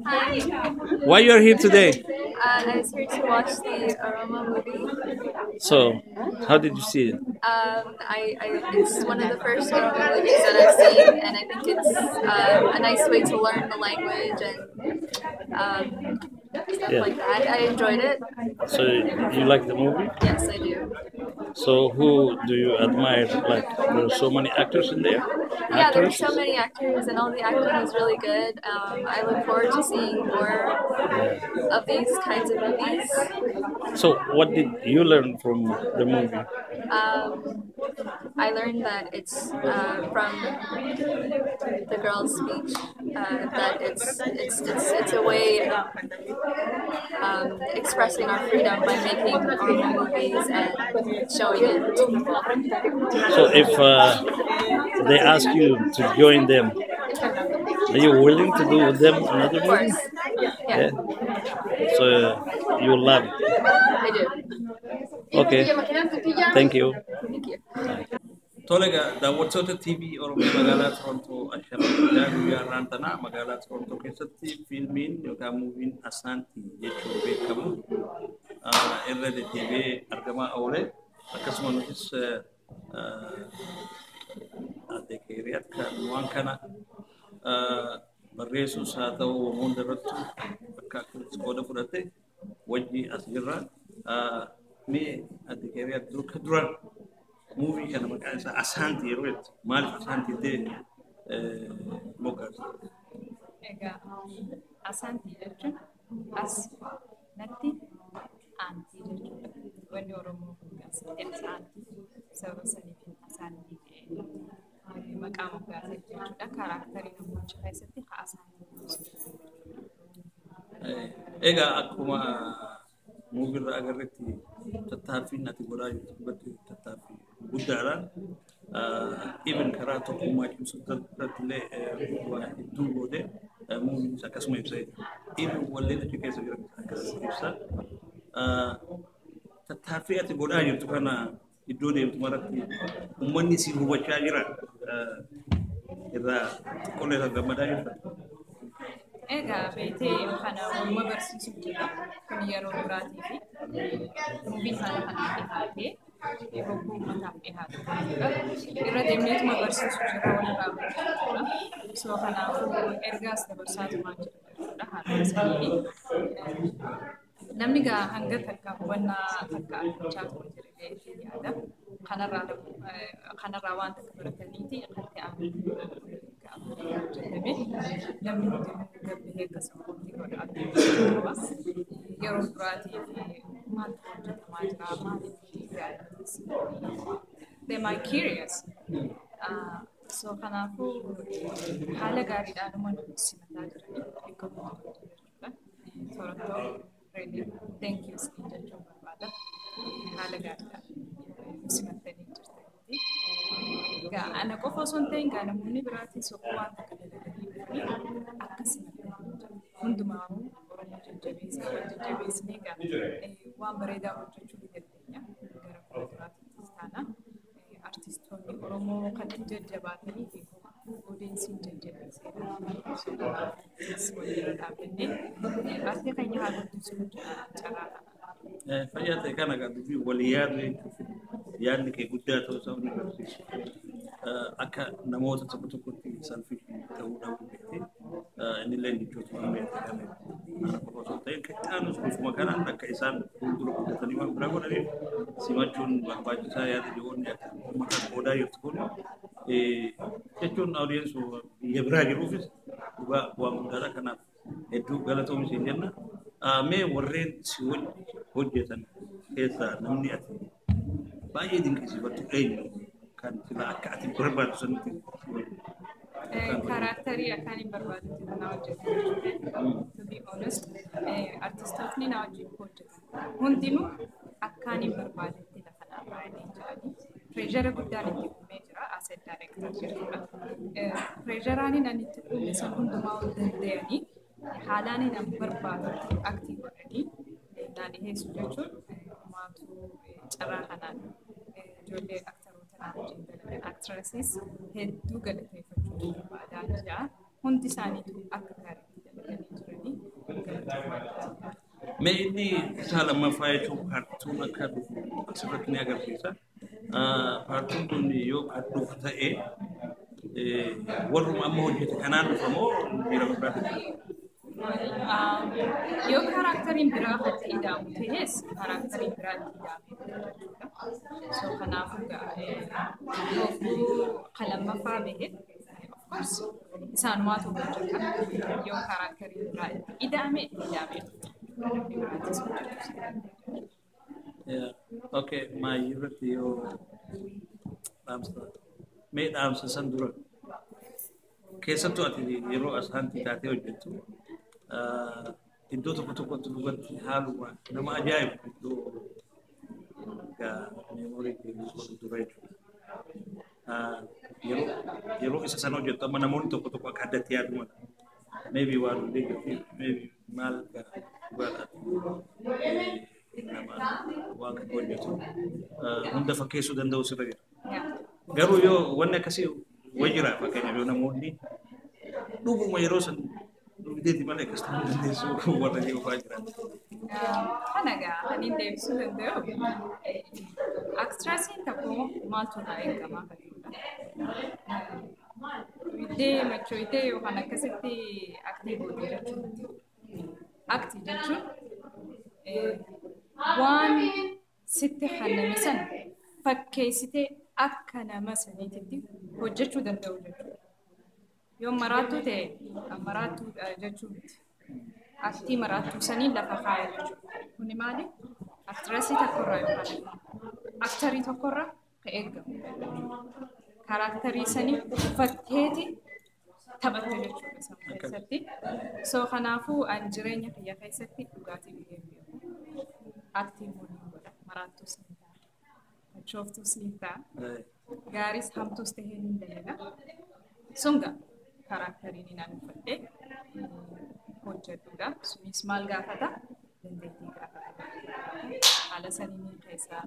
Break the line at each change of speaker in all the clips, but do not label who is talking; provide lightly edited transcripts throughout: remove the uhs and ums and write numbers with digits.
Hi.
Why you are here today?
I was here to watch the Oromo movie.
So, how did you see it?
It's one of the first Oromo movies that I've seen, and I think it's a nice way to learn the language and stuff like that. I enjoyed it.
So, you like the movie?
Yes, I do.
So, who do you admire? Like, there are so many actors in there.
Yeah, there were
Actors?
so many actors, and all the acting was really good. I look forward to seeing more of these kinds of movies.
So, what did you learn from the movie?
I learned that it's from the girl's speech that it's a way of expressing our freedom by making Oromo movies and showing it to people.
So, if they ask you to join them, are you willing to do with them another
Of
movie?
course. Yeah.
Yeah. So, you love it.
I do.
Okay. Thank you.
Thank you.
Tole egaa, daawwattoota TV Oromiyaa magaalaa Torontoo, ashamaa. Guyyaa har'aan tanaa magaalaa Torontoo keessatti fiilmiin yookaan muuviin Asaantii jechuun beekamu irra deddeebi'ee argamaa oole. Akkasuma nutis adde Keeriyaat kan waan kana barreessuus haa ta'u hunda irrattu akka akkasitti qooda fudhate wajji as jirra. Mee adde Keeriyaat, dura muuvii kana maqaan isaa Asaantii yeroo jettu maaliif Asaantii jettee moggaafte?
Egaa, Asaantii jechuun as natti aantii jechuudha. Wanni Oromoo moggaasatti asaantii, sababa saniif Asaantii jedhee maqaa moggaasee jechuudha. Kaaraaktarii namoota keessatti haa Asaantii jechuudha.
Egaa, akkuma muuvii irraa agarretti tattaaffiin ati godhaa jirtu dubbatti tattaaffii guddaadha. Even karaa tokkummaa cimsuu irratti illee waa hedduu goote, muuviinis akkasuma ibsa. Even walleen achi keessa jiran akkasuma ibsa. Tattaaffii ati godhaa jirtu kana iddoo deemtu maratti uummanni si hubachaa jira. Irraa xiqqoolee irraa gammadaa jirta.
Egaa beetee kana waluma barsiisuuf jira. Kun yeroo duraatii fi muuviin haala kanaan dhihaatee hogguu uummataaf dhihaatu jechuudha. Irra deemneetuma barsiisuu jira, walirraa barachuu jira. So kanaafuu ergaas dabarsaatumaa jira jechuudha haala saniini. Namni gaa hanga takka hubannaa takka argachaa ture jira jedhee yaada. Kanarraa waan takka barataniiti akkatti aanu hojjetame. Namni hundinuu gabbahee akkasuma godha qaba. Yeroo duraatii fi maaltu hojjetamaa jira, maaliif yaadatis, they might curious. So kanaafuu haala gaariidhaan nu simataa jiranii bakka hundatti jechuudha. Toronto, really thank you isin jechuun barbaada. Haala gaariidhaan nu simattanii jirtaniiti. Egaa ana qofa osoo hin ta'in gaa namoonni biraatis hogguu waan takka dalaganii dhufanii akka simatanii jiru. Hundumaanuu Oromoo jajjabeessaa, wal jajjabeessinee egaa waan bareedaa hojjechuu ni dandeenya. Gara fuulduraattis taana. Artistoonni Oromoo kan jajjabaatanii fi odeessiin jajjabeesseera. Walirra dhaabbannee aartii keenya haa guddisnu carraa kana.
Fayyaa ta'e. Kana egaa dubbii walii yaadu jechuuf yaadni kee guddaa ta'uu isaa ni agarsiisu. Akka namoota tokko tokkotti selfish ta'uu dhabuu beekte, innillee jechoota waan beekte kana ana qofa osoo hin ta'in kan aanus bifuma kanaan akka isaan fuuldura guddatanii waan biraa godhaniif simachuun barbaachisaa yaada jiroonni akka uummata qoodaa jirtu kun jechuun audience biyya biraa jiruufis dhugaa waan guddaadha. Kanaaf hedduu galatoomi siin jenna. Mee warreen si wajji hojjetan keessaa namni ati baay'ee dinqisiifattu eenyu, kan sila akka ati barbaaddu sanitti si wajji?
Kaaraaktarii akkaan hin barbaadutti kan na hojjetan jechuudha. To be honest, artistootni na wajjin hojjetan hundinuu akkaan hin barbaadutti lafa naa kaa'anii jiranii. Pressure guddaan itti uumee jira as a director jechuudha. Pressuraan ani itti uume san hundumaa ol danda'anii haalaan ani barbaadutti act godhanii naa dhiheessu jechuun maatu carraa kanaan ijoollee aktaroota naa wajjin dalagan, actresses, hedduu galateeffachuu barbaadaa jira. Hundi isaaniitu akka gaariitti dalaganii jiranii.
Mee inni kutaa lammaffaa jechuun part twon akka dhufu asirratti ni agarsiisa. Part twon kun yoo kan dhufu ta'e, warruma amma hojjete kanaan dhufa moo jijjiirama biraatu jira?
Yoo characteriin biraa kan ida'amu ta'es, characteriin biraa itti ida'amee jechuudha. So kanaafuu hogguu kan lammaffaa bahe, of course isaanumaatu hojjeta. Yoo characteriin biraa itti ida'ame, itti ida'amee dhufa. Namni biraatis hojjechuu
Yeah. Okay, maayii irratti yoo dhaamsa, mee dhaamsa san dura, keessattuu ati yeroo asaantii taatee hojjettu iddoo tokko tokkotti dhugatti haaluma nama ajaa'ibu iddoo gaa memory deebisuu dura jechuudha. Yeroo isa sana hojjettu amma namoonni tokko tokko akka addatti yaadu mala. Maybe waan hundee jirti, maybe maal gaa dhugaadha. Nama waan kana hojjetu hunda fakkeessuu danda'u sirra jira. Garuu yoo wanni akkasii wayi jira, fakkeenyaaf yoo namoonni dhuguma yeroo san dhugdeeti malee akkas ta'uu dandeessu warra jiru fa'aa jiran.
Kana gaa kan hin deebisuu danda'u, actressiin tokko maaltu irraa eegamaa kan jirudha. Dhugdee machoitee yookaan akkasitti act goote jechuun, act jechuun waan sitti kenname sana fakkeessitee akka nama saniititti hojjechuu danda'u jechuudha. Yoo maraattuu ta'e, maraattuu jechuu miti. Act maraattuu sanii lafa kaaya jechuudha. Kuni maali? Actressii tokkorraa yookaan actorii tokkorraa kan eegamu. Characterii sanii uffatteeti taphatte jechuudha sammuu keessatti. So kanaafuu an jireenya kiyya keessatti dhugaatii dhugee hin beeku. Act immoo ni godha. Maraattuus ni ta'a. Machooftuus ni ta'a. Gaariis hamtuus tahee ni dalaga. Sunga characteriin inni uffadhee hojjedhudha. Sunis maal gaafata? Dandeettii gaafata. Haala saniin keessaa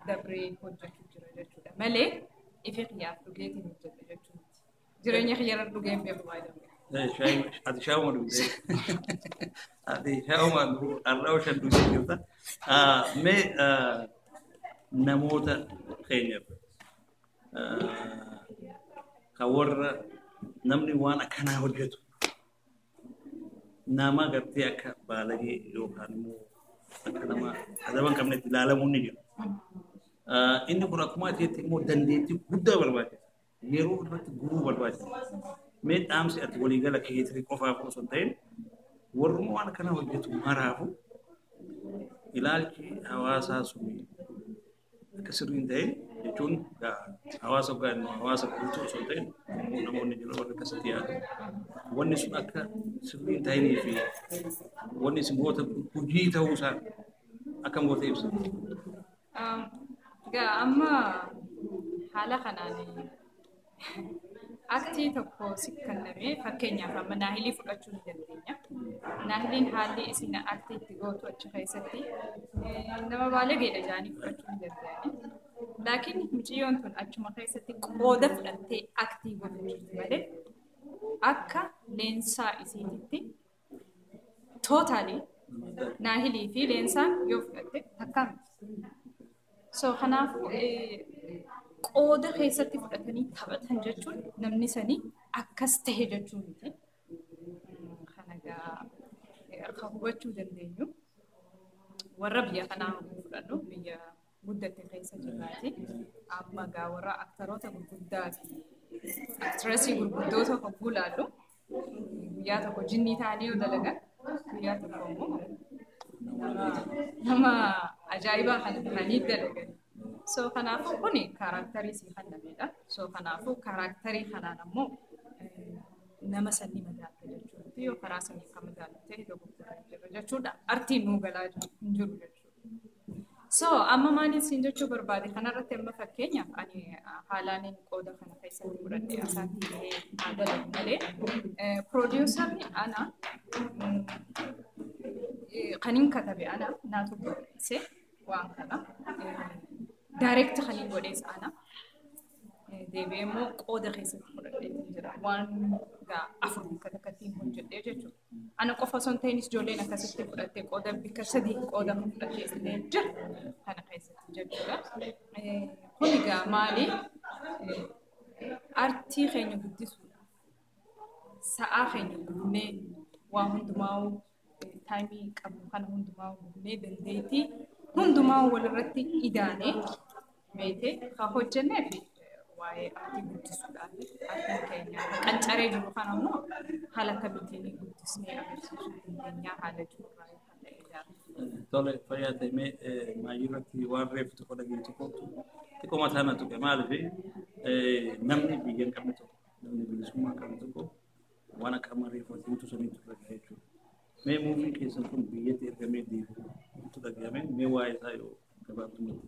dabree hojjechuu jira jechuudha. Malee ife kiyyaaf dhugeetiin hojjedha jechuudha. Jireenya kiyyarra dhugee hin beeku baay'ee.
Ati shaayuma dhugdee. Ati shaayuma har'a shan dhugdee jirta. Mee namoota keenyaaf kan warra namni waan akkanaa hojjetu nama gartee akka baalagee yookaan immoo akka nama adaba hin qabnetti ilaalamuun ni jira. Inni kun akkuma ati jette immoo dandeettii guddaa barbaachisa. Yeroo irratti gubuu barbaachisa. Mee dhaamsi ati waliigala keetirii qofaaf osoo hin ta'in warruma waan akkanaa hojjetu maraafu, ilaalchi hawaasaa sun akka sirrii hin ta'in jechuun, hawaasa hawaasa guutuu osoo hin ta'in namoonni jiran warri akkasitti yaadu. Wanni sun akka sirrii hin ta'inii fi wanni isin goota hojii ta'uusaa akkam goota ibsa?
Egaa amma haala kanaan act tokko si kenname, fakkeenyaaf amma Naahilii fudhachuu ni dandeenya. Naahiliin haalli isin act itti gootu achi keessatti nama baalageedha jedhanii fudhachuu ni danda'ani. Laakiin mucayyoon tun achuma keessatti qooda fudhattee act gootu jirti malee akka leensaa isiititti totally Naahilii fi Leensaan yoo fudhatte takkaa miti. So kanaafuu qooda keessatti fudhatanii taphatan jechuun namni sanii akkas tahe jechuu miti. Kana egaa akka hubachuu dandeenyu, warra biyya kanaa fudhannu, biyya guddatte keessa jirraati. Amma egaa warra actoroota gurguddaa fi actressii gurguddoota hogguu ilaallu, guyyaa tokko jinnii ta'anii yoo dalagan, guyyaa tokko immoo nama ajaa'ibaa kana ta'anii dalagan. So kanaafuu kuni characterii sii kennamedha. So kanaafuu characterii kanaan ammoo nama sanii madaalta jechuudha. Yoo karaa sanii kan madaalu ta'e dogoggora jira jechuudha. Artiin nuu galaa hin jiru jechuudha. So amma maaliin siin jechuu barbaade kanarratti, amma fakkeenyaaf ani haalaan qooda kana keessatti fudhadhee asaatti illee haa dalagu malee, producerri ana, kanin katabe ana, naatu barreesse waan kana. Direct kanin godhees ana. Deebi'ee immoo qooda keessatti fudhadhee jira. Waan gaa afur bakka takkattiin hojjedhee jechuudha. Ana qofa osoo hin ta'inis ijoolleen akkasitti fudhattee qooda bikka sadii qooda fudhattee illee jira kana keessatti jechuudha. Kun egaa maali? Artii keenya guddisuudha. Sa'aa keenya gubnee waa hundumaa time qabnu kana hundumaa gubnee dandeettii hundumaa walirratti idaanee beekee kan hojjennee fi waa'ee artii guddisuudhaaf artiin keenya qancaree jiru kana immoo haala akkamittiin guddisnee agarsiisuu dandeenya haala jirurraa kan ta'edha.
Tole, fayyaa ta'e. Mee maayii irratti waan reefu tokko dhageenye tokkotu xiqqoo mataa na tuqe. Maaliif namni biyya hin qabne tokko, namni bilisummaa hin qabne tokko waan akka amma reefu himtu saniitu irra gahe jechuudha. Mee movie keessan kun biyyatti ergamee deebi'utu dhagahame, mee waa'ee isaa yoo gabaabdumatti.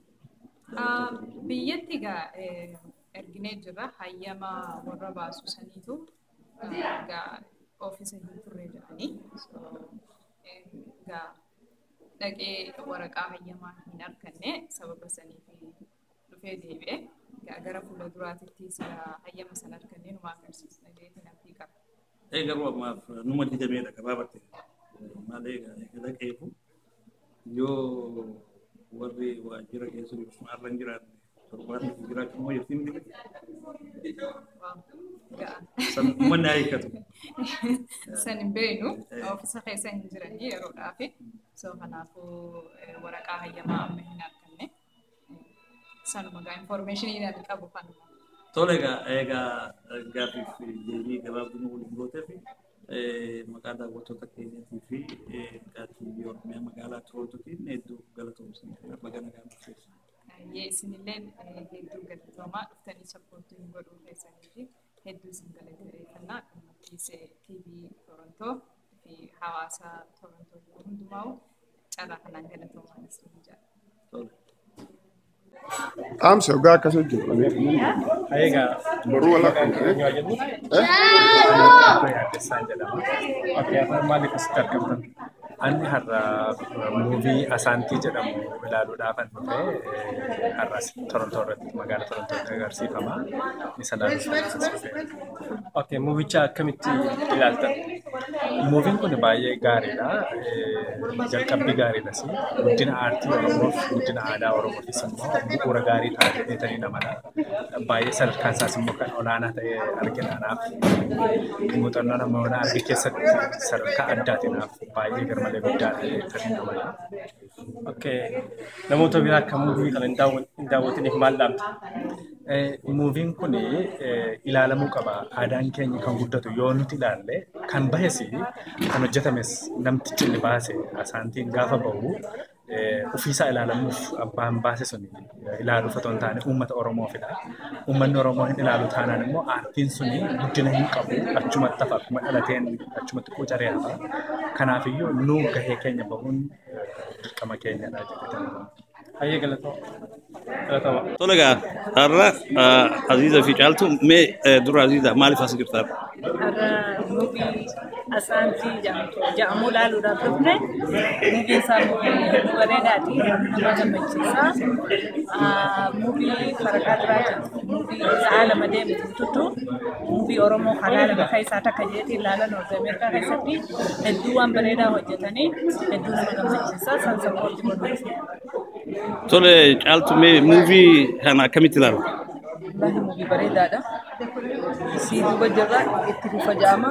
Biyyatti egaa erginee jirra. Hayyama warra baasu saniitu egaa office hin turre jedhanii egaa dhaqee waraqaa hayyamaa hin arganne, sababa saniif dhufee deebi'e. Egaa gara fuula duraatittis hayyama sana argannee numa agarsiisna jedheetiin abdii qaba.
Ee, garuu ammaaf numa didameedha gabaabatti. Maal egaa dhaqeefu yoo warri waajjira keessa jiru sun har'a hin jiraanne, torbaan jiraachuu immoo jirti miti. San uummanni haa hiikkatu.
San hin beeknu, office keessa hin jiranii yeroodhaaf. So kanaafuu waraqaa hayyamaa amma hin arganne. Sanuma gaa information ani qabu kanuma.
Tole, egaa gaaffiif deebii gabaabduu waliin gootee fi maqaa daawwattoota keenyatii fi maqaa TV Oromiyaa magaalaa Torontootiin hedduu galatoomsin, baga nagaan dhufteessu.
Baay'ee isinillee hedduu galatoomaa, dhuftanii support godhuu keessanii fi hedduu isin galateeffannaa. Gammachiisee TV Torontoo fi hawaasa Torontoo jiru hundumaa carraa kanaan galatoomaa isin jedha.
Tole.
Dhaamsa dhugaa akkas hojjetu.
Egaa
Boruu wala
eenyu jennu? Yaaddessaan jedhama. Okay, maaliif asitti argamtan? Ani har'a movie Asaantii jedhamu ilaaluudhaafan dhufe. Har'a Torontoo irratti, magaalaa Torontootti agarsiifama. Isa ilaaluuf as dhufe.
Okay, moveicha akkamitti ilaaltan?
Movien kun baay'ee gaariidha. Jalqabbii gaariidhas. Guddina aartii Oromoof, guddina aadaa Oromoofis immoo bu'uura gaarii ta'a jedheetanii namadha. Baay'ee sadarkaan isaas immoo kan olaanaa ta'e argina. Anaaf muuxannoo nama mana arge keessatti sadarkaa addaatiin anaaf baay'ee garmalee guddaadha jedheetanii namadha.
Okay, namoota biraa akka movie kana hin daawwatiniif maal dhaamta?
Movien kun ilaalamuu qaba. Aadaan keenya kan guddatu yoo nuti ilaalle, kan bahes kan hojjetames namtichi inni baase Asaantiin gaafa bahu ofiisaa ilaalamuuf abbaan baase sun ilaaluuf otoo hin taane uummata Oromoofidha. Uummanni Oromoo hin ilaalu taanaan immoo aartiin suni guddina hin qabu, achumatti hafa, akkuma dhalateen achumatti quucaree hafa. Kanaafiyyuu nu gahee keenya bahuun dirqama keenyadha jedhee.
Hayyee, galatoo. Galatoomaa.
Tole, egaa har'a Aziiza fi Caaltu, mee dura Aziiza, maaliif as jirta?
Har'a movie Asaantii jedhamu ilaaluudhaaf dhufne. Movien isaa movie hedduu bareedaati. Hedduu nama gammachiisa. Movie faraqaa duraati. Movie sa'a 2 deemtu tuttu. Movie Oromoo kanaa lama keessaa takka jeetii ilaalan North Ameerikaa keessatti hedduu waan bareedaa hojjetanii hedduu nama gammachiisa. San support godhuuf.
Tole, Caaltu, mee movie kana akkamitti ilaalu?
Wallahi movie bareedaadha. Si duuba jirra, itti fufa jaama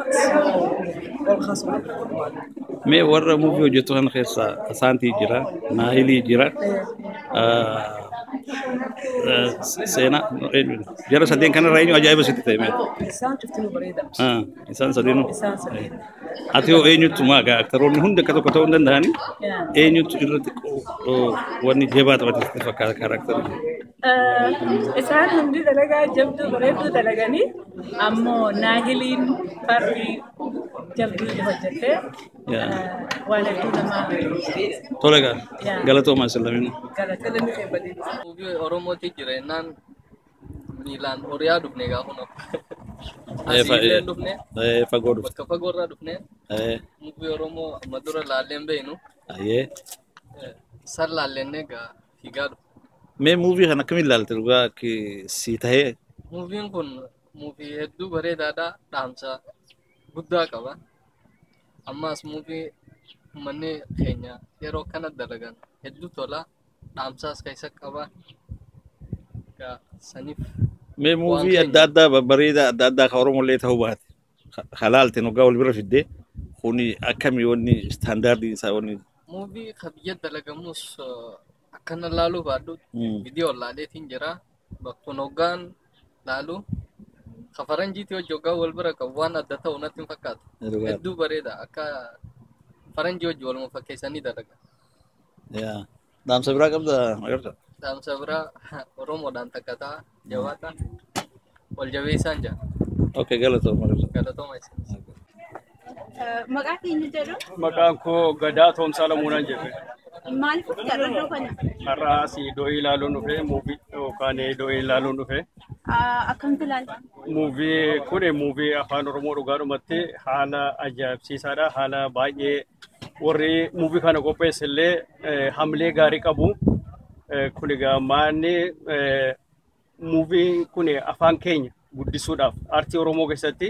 ol kaasuma.
Mee warra movie hojjetu kana keessa Asaantii jira, Naahilii jira, seenaa jara sadeen kanarraa eenyu ajaa'iba sitti ta'e mee?
Isaan cuftinuu bareeda.
Isaan sadeenuu.
Isaan sadeen.
Ati hoo eenyutu maa gaa aktaroonni hundi akka tokko ta'uu hin danda'ani? Eenyutu irra xiqqoo wanni jabaa taphate sitti fakkaata character?
Isaan hundi dalagaa jabduu bareedduu dalaganii, ammoo Naahiliin fardi jabduu hojjette waan hedduu nama
Tole egaa, galatoomaa isin lameenuu.
Galata.
Movie Oromooti jira jennaan miilaan horiyaa dhufne gaafa nu. Asii illee dhufne.
Fagoo dhufte.
Bakka fagoo irraa dhufne. Movie Oromoo amma dura laallee hin beeknu.
Ayyee.
San laallennee egaa fiigaa dhufne.
Mee movie kana akkamiin ilaalte dhugaa akka si tahee?
Movien kun movie hedduu bareedaadha. Dhaamsa guddaa qaba. Ammaas muuvii uummanni keenya yeroo kana dalagan hedduu tola. Dhaamsaas keessa qaba. Egaa saniif
Mee
waan
muuvii adda
keenya
addaa babbareedaa adda addaa ka Oromollee ta'uu baate halaalteen hoggaa wal bira fiddee kuni akkami wanni istaandaardiin isaa wanni.
Muuvii ka biyya dalagamus akkana laaluu baadhu viidiyoo laaleetiin jira. Bakkun hoggaan laalu ka faranjiitii hojii hoggaa wal bira qabu waan adda ta'u natti hin fakkaatu. Hedduu bareeda akka faranjii hojii waluma fakkeessanii dalagan.
Yaa. Dhaamsa biraa qabda Magarsa?
Dhaamsa biraa Oromoodhaan takka ta'a jabaata wal jabeessaan jira.
Okay, galatooma Magarsa.
Galatooma isin.
Maqaa keenya jedhu?
Maqaan koo Gadaa Toomsaa Lamuunaan jedhama.
Maaliif dhuftan iddoo kana?
Har'a asii do'ii ilaaluun dhufe, muuvii yookaan do'ii ilaaluun dhufe.
Akkamitti ilaalta?
Muuvii kun muuvii afaan Oromoo dhugaadhumatti haala ajaa'ibsiisaadha. Haala baay'ee warri muuvii kana qopheesse illee hamilee gaarii qabu. Kun egaa maanni muuviin kun afaan keenya guddisuudhaaf aartii Oromoo keessatti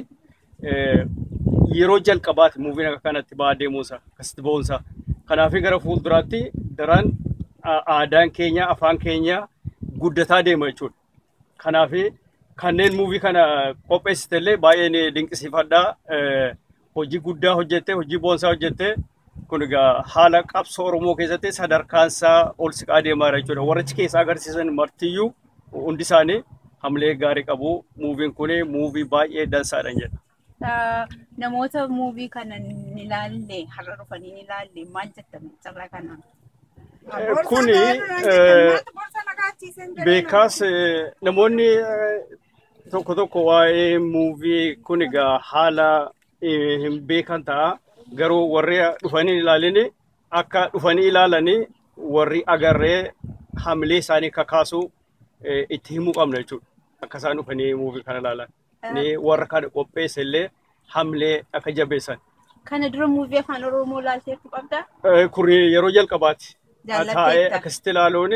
yeroo jalqabaati muuviin akka kanatti ba'aa deemuunsa akkasitti ba'uunsa. Kanaaf gara fuulduraatti daran aadaan keenya afaan keenya guddataa deema jechuudha. Kanaaf kanneen muuvii kana qopheessite illee baay'een dinqisiifadha. Hojii guddaa hojjette, hojii boonsaa hojjette. Kun egaa haala qabsoo Oromoo keessatti sadarkaan isaa ol siqaa deemaa jira jechuudha. Warri achi keessaa agarsiisan martiyyuu hundi isaanii hamilee gaarii qabu. Muuviin kun muuvii baay'ee dansaadha jedha.
Namoota muuvii kana ni ilaalle har'a dhufanii ni ilaalle maal jettan carraa kanaan?
Kuni beekaas namoonni tokko tokko waa'ee muuvii kun egaa haala hin beekan ta'a. Garuu warri dhufanii ilaalini akka dhufanii ilaalanii warri agarree hamilee isaanii kakaasu itti himuu qabna jechuudha. Akka isaan dhufanii muuvii kana ilaalan. Ni warra kana qopheesse illee hamilee akka jabeessan.
Kana dura muuvii afaan Oromoo ilaalteertu qabdaa?
Kun yeroo jalqabaati. Taa'ee
Jaallatteetta?
Akkasitti ilaaluun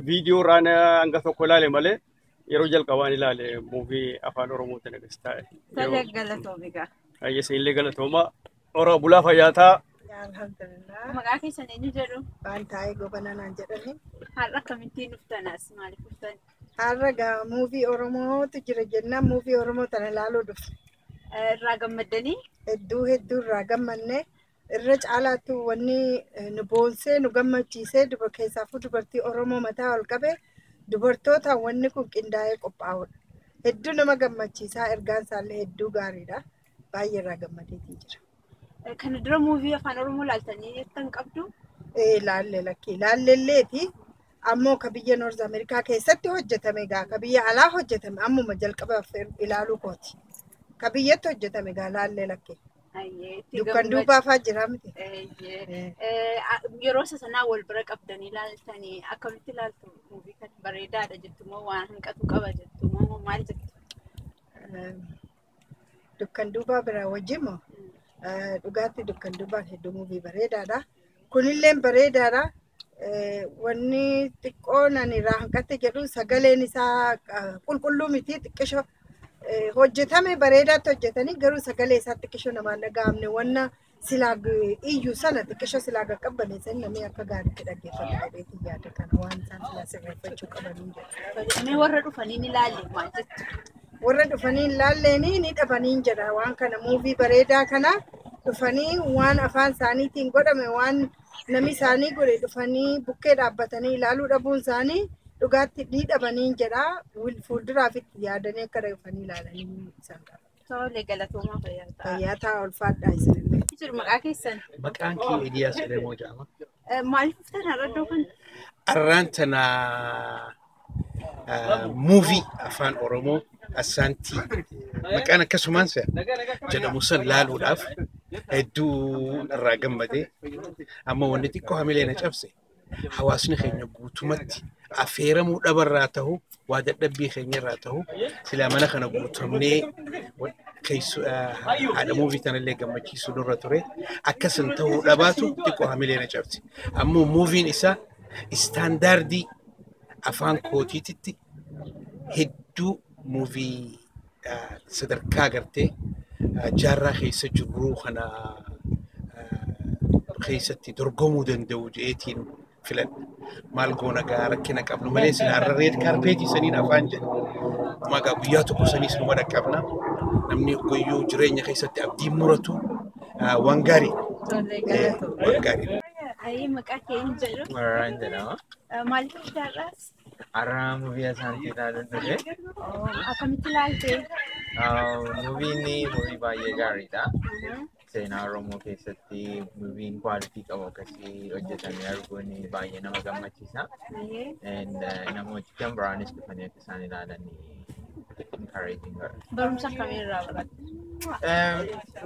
viidiyoo irraan hanga tokko ilaale malee yeroo jalqabaan ilaale muuvii afaan Oromootiin akkas taa'e.
Tole, galatoomi egaa.
Isin illee galatooma. Oromoo bulaa fayyaa ta'a.
Alhamdulillah.
Maqaa keessan eenyu jedhu?
Waan taa'ee gobanaa naan jedhani.
Har'a akkamittiin dhuftan as? Maaliif dhuftan?
Har'a gaa muuvii Oromootu jira jennaan muuvii Oromoo tana ilaaluu dhufne.
Irraa gammaddanii?
Hedduu hedduu irraa gammanne. Irra caalaattu wanni nu boonsee nu gammachiisee keessaafuu dubartii Oromoo mataa ol qabe dubartootaan wanni kun qindaa'ee qophaa'udha. Hedduu nama gammachiisaa, ergaan isaallee hedduu gaariidha. Baay'ee irraa gammadeetiin jira.
Kana dura muuvii afaan Oromoo ilaaltanii jettan qabdu?
Laalle lakkii laallelleeti. Ammoo ka biyya Noorz Ameerikaa keessatti hojjetame gaa ka biyya alaa hojjetame ammuma jalqabaaf ilaaluu kooti. Ka biyyatti hojjetame gaa laallee lakkee. Dukkan duubaa fa'aa jira miti.
Yeroo isa sanaa wal bira qabdanii ilaaltanii akkamitti ilaaltu muuvii kana? Bareedaadha jettu moo waan hanqatu qaba jettu moo maal jettu?
Dukkan duubaa biraa wajjin moo dhugaatti dukkan duubaan hedduu muuvii bareedaadha. Kunillee bareedaadha. Wanni xiqqoon ani irraa hanqatte jedhu sagaleen isaa qulqulluu miti, xiqqisho hojjetame bareedaatti hojjetanii garuu sagalee isaa xiqqisho namaan dhaga'amne, wanna silaa iyyuu sana xiqqisho silaa qaqqabbaneessan namni akka gaariitti dhaggeeffatu jedheetiin yaada, kana waan isaan silaa sirreeffachuu qabanii jedhu.
Mee warra dhufanii ni ilaalle maal jettu?
Warra dhufanii hin laalleeni ni dhabanii jedha waan kana, muuvii bareedaa kana dhufanii waan afaan isaaniitiin godhame, waan namni isaanii godhe dhufanii bukkee dhaabbatanii ilaaluu dhabuun isaanii dhugaatti ni dhabanii jedha, fuulduraaf itti yaadanii akka dhufanii ilaalanii isaan qaba.
Tole, galatoomaa, fayyaa ta'a.
Fayyaa ta'a, ulfaadhaa isinillee.
Jiru maqaa keessan?
Maqaan kee Eliyaas Elemoo jedhama.
Maaliif dhuftan har'a iddoo kana?
Arraan tana muuvii afaan Oromoo Assaantii maqaan akkasumaan jedhamu san laaluudhaaf hedduu irraa gammadee, amma wanni xiqqoo hamilee na cabse hawaasni keenya guutumatti affeeramuu dhabarraa ta'u, waa dadhabbii keenya irraa ta'u, silaa mana kana guutamnee haadha muuvii tanallee gammachiisuu nurra ture, akkasan ta'uu dhabaatu xiqqoo hamilee na cabse. Ammoo muuviin isaa istaandaardii afaan kootiititti hedduu muuvii sadarkaa gartee jaarraa keessa jirru kana keessatti dorgomuu danda'u jeetiin filadha. Maal goona gaa rakkina qabnu malee sila har'a red carpetii saniin afaan jedha. Magaa guyyaa tokko saniis numa dhaqqabna. Namni guyyuu jireenya keessatti abdii muratu waan gaariidha. Waan gaariidha.
Ayii maqaa kee hin jedhu.
Mararaan jedhama.
Maaliif dhufte har'as?
Har'a muuvii Asaantii ilaaluun dhufe.
Akkamitti ilaalte?
Muuviin muuvii baay'ee gaariidha. Seenaa Oromoo keessatti muuviin kwaalitii qabu akkasii hojjetamee arguun baay'ee nama gammachiisa. Namooti kan biraanis dhufanii akka isaan ilaalan encouraging godha.
Barumsa akkamii irraa baratte?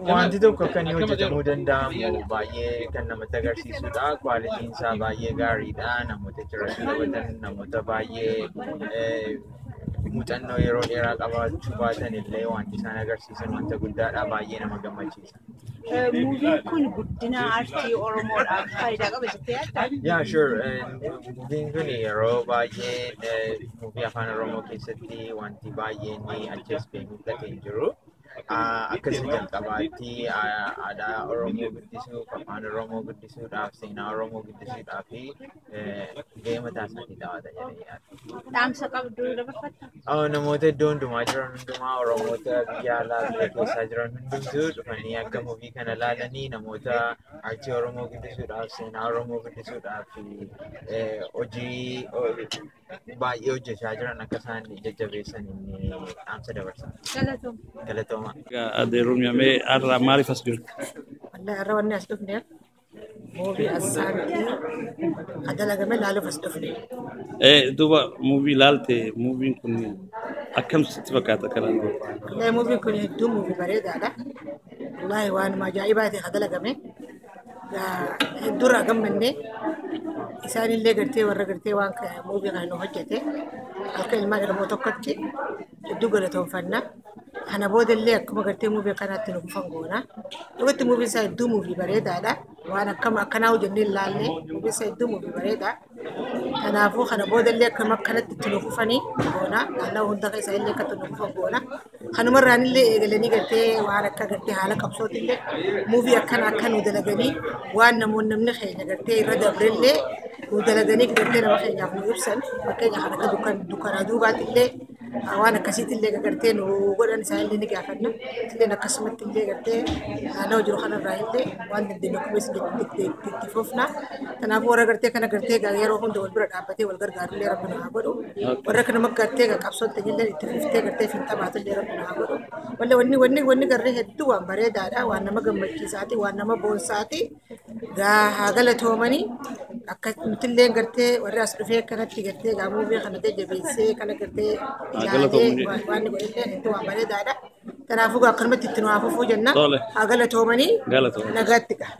Wanti tokko akka inni hojjetamuu danda'amu baay'ee kan namatti agarsiisudha. Kwaalitiin isaa baay'ee gaariidha. Namoota achirratti taphatan namoota baay'ee muuxannoo yeroo dheeraa qabaachuu baatan illee wanti isaan agarsiisan wanta guddaadha. Baay'ee nama gammachiisa.
Muuviin kun guddina aartii Oromoodhaaf faayidaa qaba jettee yaaddaa?
Yeah, sure. Muuviin kun yeroo baay'ee muuvii afaan Oromoo keessatti wanti baay'een achi as ba'ee mul'ate hin jiru. Akkasii jalqabaatti aadaa Oromoo guddisuuf, afaan Oromoo guddisuudhaaf, seenaa Oromoo guddisuudhaaf gahee mataa isaatii taphata jedhee yaada.
Dhaamsa qabdu dabarfatta?
Namoota iddoo hundumaa jiran hundumaa Oromoota biyya alaa biyya keessaa jiran hundumtuu dhufanii akka muuvii kana ilaalanii namoota aartii Oromoo guddisuudhaaf, seenaa Oromoo guddisuudhaaf hojii baay'ee hojjechaa jiran akka isaan jajjabeessan inni dhaamsa dabarsa.
Galatooma.
Galatooma.
Aadde Ruumiyamee har'a maaliif as jirti?
Wallahi har'a wanni as dhufneef muuvii Asaantii kan dalagame ilaaluuf as dhufne.
Duuba muuvii ilaalte muuviin kun akkam sitti fakkaata kanaan dura?
Wallahi muuviin kun hedduu muuvii bareedaadha. Wallahi waanuma ajaa'ibaa ta'e kan dalagame. Hedduu irraa gammanne isaanillee gartee warra gartee waan muuvii kana nu hojjete akka ilmaan Oromoo tokkotti hedduu galatoonfanna. Kana boodallee akkuma gartee muuvii kanaatti nu kufan goona. Dhugatti muuviin isaa hedduu muuvii bareedaadha. Waan akkam akkanaa hojjennee ilaalle muuviin isaa hedduu muuvii bareeda. Kanaafuu kana boodallee akkuma akkanatti itti nu kufanii goona. Naannawaa hunda keessaa illee akka itti nu kufan goona. Kanumarraan illee eegalanii gartee waan akka gartee haala qabsootillee muuvii akkana akka nu dalaganii waan namoonni namni keenya gartee irra dabrellee nu dalaganii gartee nama keenyaaf nu ibsan fakkeenya kan akka dukkanaa duubaatillee waan akkasiitillee gartee nu godhan isaanillee ni gaafanna. Illeen akkasumatti illee gartee naannoo jiru kanarraa illee waan dandeenyu akkuma itti fufna. Kanaafuu warra gartee kana gartee yeroo hunda wal bira dhaabbatee wal gargaarullee rabbi nu haa godhu. Warra kana gartee qabsoon illee itti fuftee gartee finxabaatullee rabbi nu haa godhu. Wallee wanni wanni wanni garree hedduu waan bareedaadha. Waan nama gammachiisaati. Waan nama boonsaati. Haa galatoomanii akka nutillee gartee warri as dhufee akkanatti gartee muuvii kana jajjabeessee kana gartee ilaalee waan godhellee hedduu waan bareedaadha. Kanaafuu akkanumatti itti nu haa fufuu jenna. Haa galatoomanii nagaatti ga'a.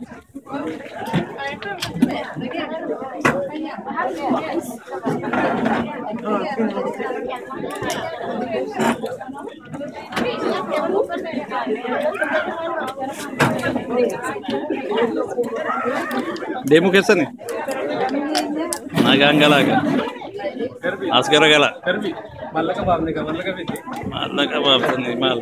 Deemuu keessani? Nagaan galaa gaa. As gara galaa.
Maallaqa baafne gaa maallaqa fide.
Maallaqa baaftanii maal?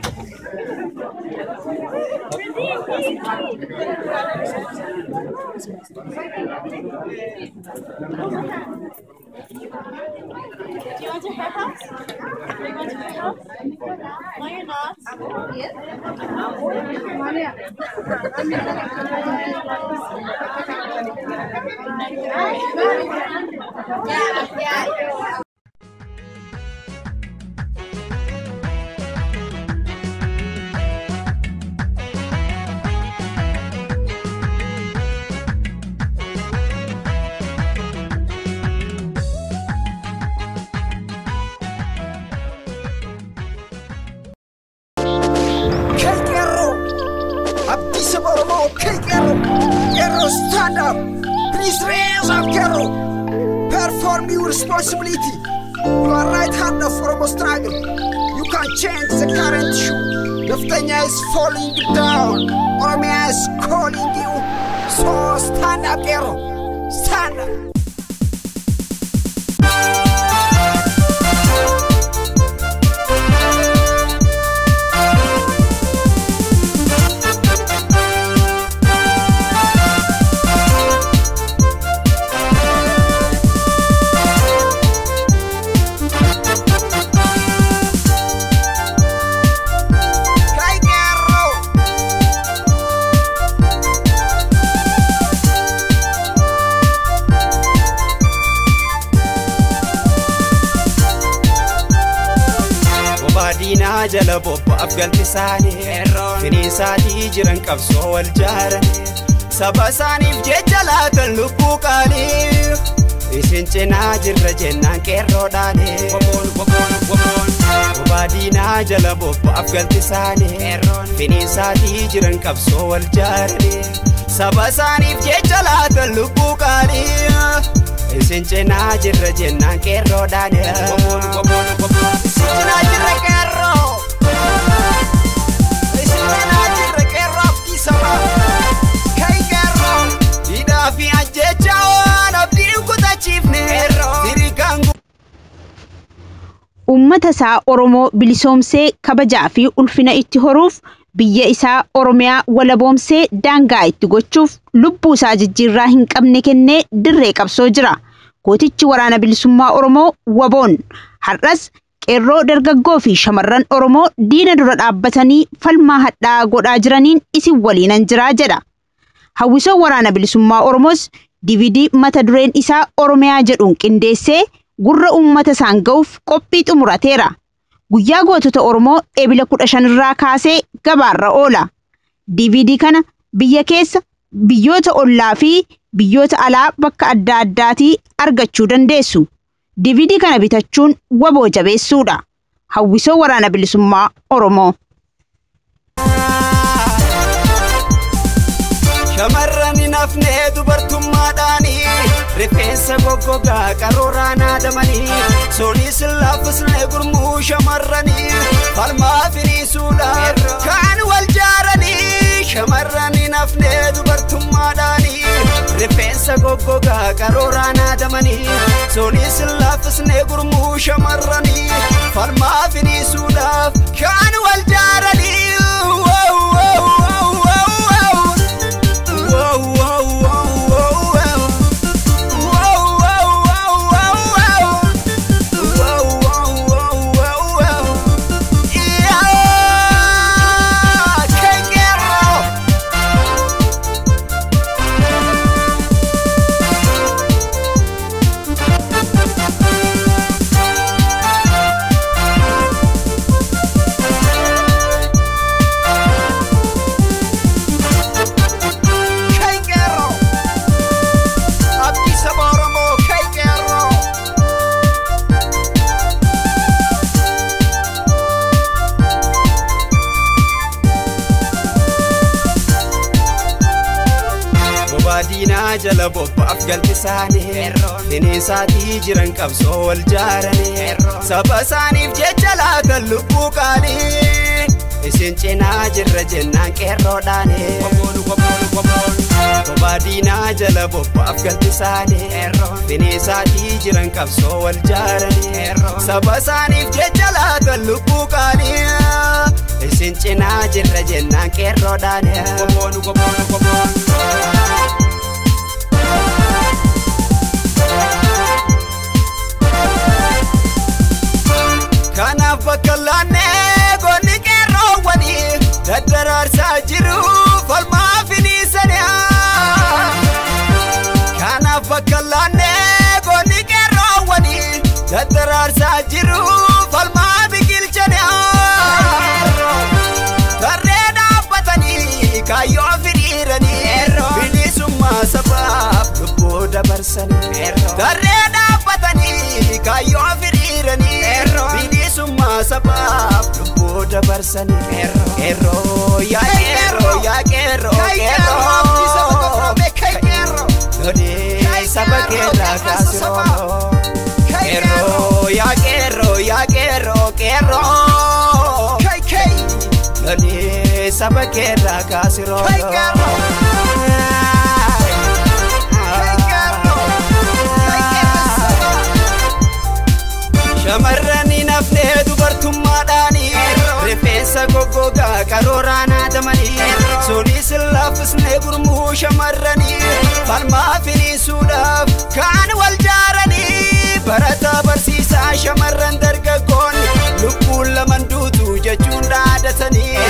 Do you want to her house? Do you want to her house? No, you're not. Yeah, yeah.
Stand up. Please raise up, Qeerroo. Perform your responsibility. You are right hand of Oromo struggle. You can change the current issue. Neftenya is falling down. Oromia is calling you. So stand up, Qeerroo. Stand up.
diinaa jala bobba'aaf galti isaanii finiisaatii jiran qabsoo wal jaaranii saba isaaniif jecha laatan lubbuu qaalii isin cinaa jirra jennaan qeerroodhaanii bobaa diinaa jala bobba'aaf galti isaanii finiisaatii jiran qabsoo wal jaaranii saba isaaniif jecha laatan lubbuu qaalii isin cinaa jirra jennaan qeerroodhaanii isin cinaa jirra qeerroo isin cinaa jirra qeerroo abdii sabaa kai qeerroo hidhaa fi ajjecha waan abdiin kutachiifne sirikaan.
Uummata isaa Oromoo bilisoomsee kabajaa fi ulfina itti horuuf biyya isaa Oromiyaa walaboomsee daangaa itti gochuuf lubbuu isaa jijjiirraa hin qabne kennee dirree qabsoo jira. Gootichi waraana bilisummaa Oromoo WBOn har'as qeerroo dargaggoo fi shamarran Oromoo diina dura dhaabbatanii falmaa hadhaa godhaa jiraniin isin waliinan jiraa jedha. Hawwisoon waraana bilisummaa Oromoos DVD mata dureen isaa Oromiyaa jedhuun qindeessee gurra uummata isaan ga'uuf qophii xumurateera. Guyyaa gootota Oromoo Ebila 15 irraa kaasee gabaarra oola. DVD kana biyya keessa, biyyoota ollaa fi biyyoota alaa bakka adda addaatii argachuu dandeessu. DVD kana bitachuun WBO jabeessuudha. Hawwisoo waraana bilisummaa Oromoo.
Shamarran hin hafne dubartummaadhaanii rifeensa goggogaa qaruuraan haadamanii sunis laffisne gurmuu shamarranii falmaa firiisuudhaan kaan wal jaaranii shamarran hin hafne dubartummaadhaanii rifeensa goggogaa qaruuraan haadamanii sunis laffisne gurmuu shamarranii falmaa firiisuudhaaf kaan wal jaaranii. Jala bobba'aaf galti isaanii finiisaatii jiran qabsoo wal jaaranii saba isaaniif jecha laatan lubbuu qaalii isin cinaa jirra jennaan qeerroodhaanii bobaa diinaa jala bobba'aaf galti isaanii finiisaatii jiran qabsoo wal jaaranii saba isaaniif jecha laatan lubbuu qaalii isin cinaa jirra jennaan qeerroodhaanii. Kanaaf bakka laannee goonni qeerroowwanii daddaraarsaa jiru falmaa finiisanii. Kanaaf bakka laannee goonni qeerroowwanii daddaraarsaa jiru falmaa biqilchanii. Tarree dhaabbatanii kaayyoo firiiranii bilisummaa sabaaf lubbuu dabarsanii. Tarree dhaabbatanii kaayyoo firiiranii bilisummaa sabaaf lubbuu dabarsanii. Qeerroo yaa qeerroo yaa qeerroo qeerroo lolee saba keerraa kaasiroo. Qeerroo yaa qeerroo yaa qeerroo qeerroo lolee saba keerraa kaasiroo. Shamarran hin hafne dubartummaadhaanii rifeensa goggogaa qaruuraan haadamanii sunis laffisne gurmuu shamarranii falmaa finiisuudhaaf kaan wal jaaranii barataa barsiisaa shamarran dargaggoonni lubbuun laman duutu jechuun dhaadatanii